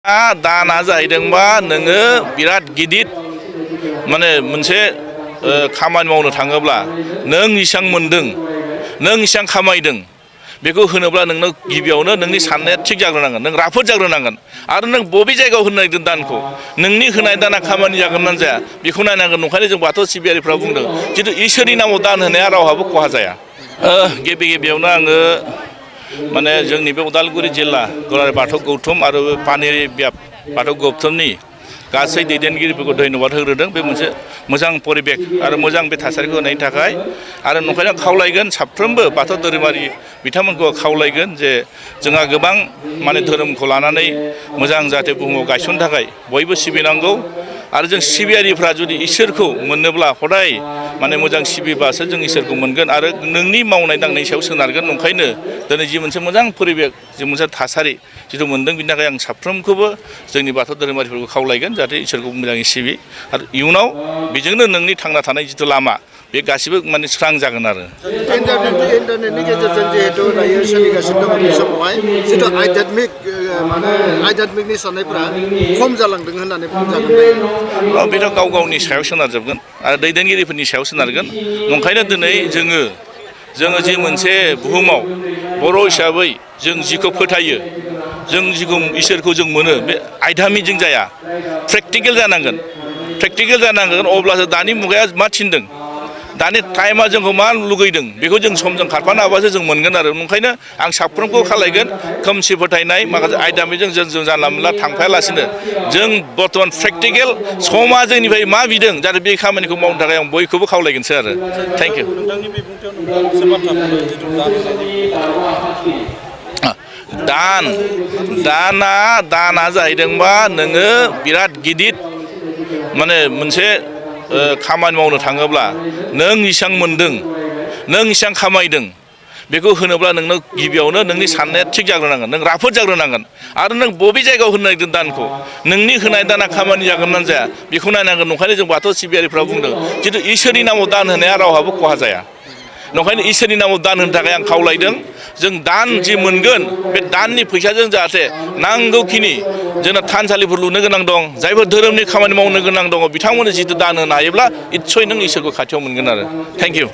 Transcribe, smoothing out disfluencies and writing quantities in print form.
दाना जाहैदोंबा नोङो बिराद गिदिर माने मोनसे खामानि मावनो थाङोब्ला नों इसां मोनदों नों इसां खामायदों बेखौ होनोब्ला नोंनो गिबियावनो नोंनि साननाया थिग जाग्रोनांगोन नों राफोद जाग्रोनांगोन आरो नों बबे जायगायाव होनो नागिरदों दानखौ नोंनि होनाय दाना खामानि जागोन ना जाया बेखौ नायनांगोन ओंखायनो जों बाथौ सिबियारिफ्रा बुंदों जितु इसोरनि नामाव दान होनाया रावहाबो खहा जाया गिबियावनो आङो माने जोंनि बे उदालगुरि जिल्ला दुलाराय बाथौ गौथुम आरो पानेरि बाथौ गौथुमनि गासै दैदेनगिरिफोरखौ धन्यबाद होग्रोदों बे मोनसे मोजां परिबेक आरो मोजां बे थासारिखौ होनायनि थाखाय आरो नंखायनो खावलायगोन साफ्रोमबो बाथौ धोरोमारि बिथांमोनखौ खावलायगोन जे जोंहा गोबां माने धोरोमखौ लानानै मोजां जाहाथे बुहुमाव गायसननो थाखाय बयबो सिबिनांगौ आरो जों सिबियारिफ्रा जुदि इसोरखौ मोननोब्ला हदाय माने मोजां सिबिबासो जों इसोरखौ मोनगोन आरो नोंनि मावनाय दांनायनि सायाव सोनारगोन ओंखायनो दिनै जि मोनसे मोजां परिबेक जि मोनसे थासारि जिथु मोनदों बिनि थाखाय आं साफ्रोमखौबो जोंनि बाथौ धोरोमारिफोरखौ खावलायगोन जाहाथे इसोरखौ मोजाङै सिबि आरो इयुनाव बेजोंनो नोंनि थांना थानाय जिथु लामा बे गासिबो माने स्रां जागोन आरो इन्टारनेटनि गेजेरजों जिहेतु दायो सोलिगासिनो दङ बे समावहाय जिथु आध्यात्मिकनि साननायफ्रा खम जालांदों होननानै बुंजागोन बेथ' गाव गावनि सायाव सोनारजोबगोन आरो दैदेनगिरिफोरनि सायाव सोनारगोन ओंखायनो दिनै जोङो जि मोनसे बुहुमाव बर' हिसाबै जों जिखौ फोथायो जों जिखौ इसोरखौ जों मोनो बे आयदामिजों जाया प्रेक्टिकेल जानांगोन अब्लासो दानि मुगाया मा थिनदों दानि टाइमा जोंखौ मा लुगैदों बेखौ जों समजों खारफानो हाबासो जों मोनगोन आरो ओंखायनो आं साफ्रोमखौ खावलायगोन खोमसि फोथायनाय माखासे आयदामिजों जों जानला मोनला थांफायालासिनो जों बर्थमान प्रेक्टिकेल समा जोंनिफ्राय मा बिदों जाहाथे बे खामानिखौ मावनो थाखाय आं बयखौबो खावलायगोनसो आरो थेंक इउ दाना जाहैदोंबा नोङो बिराद गिदिर माने मोनसे खामानि मावनो थाङोब्ला नों इसां मोनदों नों इसां खामायदों बेखौ होनोब्ला नोंनो गिबियावनो नोंनि साननाया थिग जाग्रोनांगोन नों राफोद जाग्रोनांगोन आरो नों बबे जायगायाव होनो नागिरदों दानखौ नोंनि होनाय दाना खामानि जागोन ना जाया बेखौ नायनांगोन ओंखायनो जों बाथौ सिबियारिफ्रा बुंदों जितु इसोरनि नामाव दान होनाया रावहाबो खहा जाया ओंखायनो इसोरनि नामाव दान होनो थाखाय आं खावलायदों जों दान जि मोनगोन बे दाननि फैसाजों जाहाथे नांगौखिनि जोंना थानसालिफोर लुनो गोनां दं जायफोर धोरोमनि खामानि मावनो गोनां दङ बिथांमोननो जितु दान होनो हायोब्ला निस्सय नों इसोरखौ खाथियाव मोनगोन आरो थेंक इउ